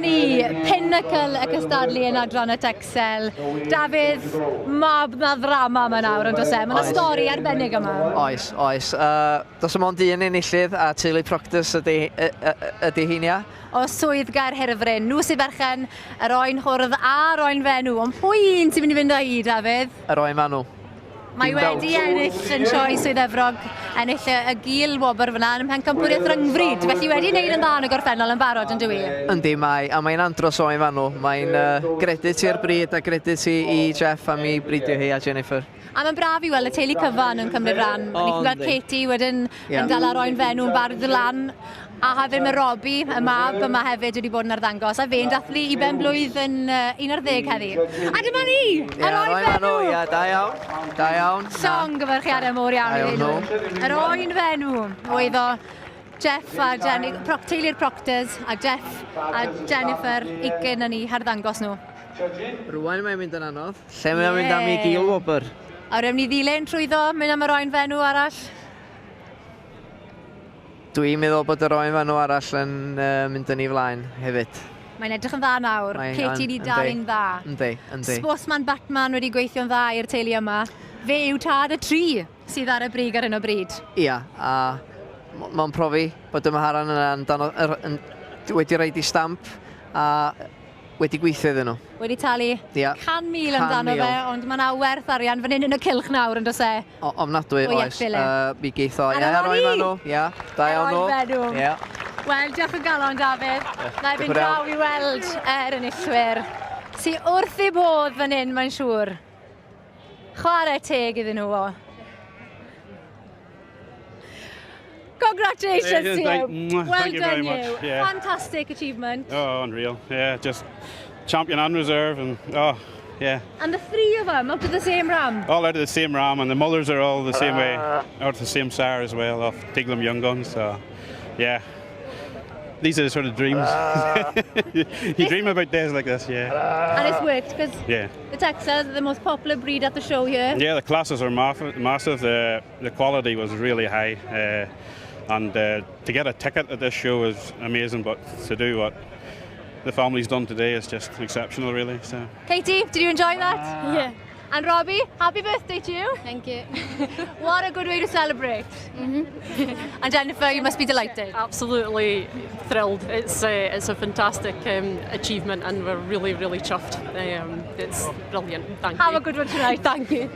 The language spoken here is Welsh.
ni, pinnacle y cystadlu yn adran y Texel. Dafydd, mab na ddrama yma nawr, yn does e? Mae yna stori arbennig yma. Oes, oes. Uh, does dim ond un enillydd a teulu Proctors ydy, ydy heinia. O Swydd Gaerhirfryn. Nhw sy'n berchen yr oen hwrdd a'r oen fenw. Ond pwy un sy'n mynd i fynd â hi, Dafydd? Yr oen fanw. Mae wedi ennill yn sioe Swydd Efrog, ennill y, y gil wobr fyna yn mhencampwriaeth ryngfryd. Felly wedi wneud yn dda yn y gorffennol yn barod, yn dyw i? Yndi, mae, a mae'n andros o oen fanw. Mae'n uh, gredit i'r bryd a gredit i, i Jeff am ei bridio hi a Jennifer. A mae'n braf i weld y teulu cyfan yn cymryd rhan. Oh, Ni'n gweld Katie wedyn yeah. yn dal ar oen fenw yn bardd lan. A hefyd mae Robbie, y mab yma hefyd wedi bod yn arddangos, a fe'n dathlu i ben blwydd yn uh, 11 heddi. A dyma ni! Yr oen fenw! Ia, da iawn, da iawn. Llong gyfarchiadau mowr iawn iddyn nhw. Yr oen fenw oedd o Jeff a Jenny, Proc, teulu'r Proctors, a Jeff a Jennifer Aiken yn eu harddangos nhw. Rwan mae'n mynd yn anodd. Lle mae'n mynd am ei gil wobr? A rydym ni ddilyn trwyddo, mynd am yr oen fenw arall. Dwi'n meddwl bod yr oen fanw arall yn uh, mynd yn ei flaen hefyd. Mae'n edrych yn dda nawr. Mae, Katie wedi dal yn dda. Yndi, yndi. Sportsman Batman wedi gweithio'n dda i'r teulu yma. Fe yw tad y tri sydd ar y brig ar hyn o bryd. Ia, a mae'n profi bod y Maharan yna yn, dan, er, yn, wedi rhaid i stamp a wedi gweithio iddyn nhw. Wedi talu yeah. 100,000 amdano fe, ond mae yna werth arian fan hyn yn y cylch nawr yn does e? O, ofnadwy, oes. Uh, mi geith o, ie, roi nhw. Ia, da iawn nhw. Ar Ia. Wel, diolch o galon, Dafydd. Na i fynd draw i weld yr enillwyr. Sy wrth ei bodd fan hyn, mae'n siŵr. Chwarae teg iddyn nhw o. Congratulations to you. Well Thank you done very much. you. Yeah. Fantastic achievement. Oh, unreal. Yeah, just champion and reserve and oh, yeah. And the three of them up to the same ram. All out of the same ram and the mothers are all the same way, out of the same sire as well, off Diglum Young Guns. So, yeah. These are the sort of dreams. you dream about days like this, yeah. And it's worked because yeah. the Texas are the most popular breed at the show here. Yeah, the classes are massive. The, the quality was really high. Uh, and uh, to get a ticket at this show is amazing, but to do what the family's done today is just exceptional, really. So. Katie, did you enjoy that? Yeah. And Robbie, happy birthday to you. Thank you. what a good way to celebrate. Mm -hmm. and Jennifer, you must be delighted. Absolutely thrilled. It's a, it's a fantastic um, achievement and we're really, really chuffed. Um, it's brilliant. Thank Have you. a good one tonight. Thank you.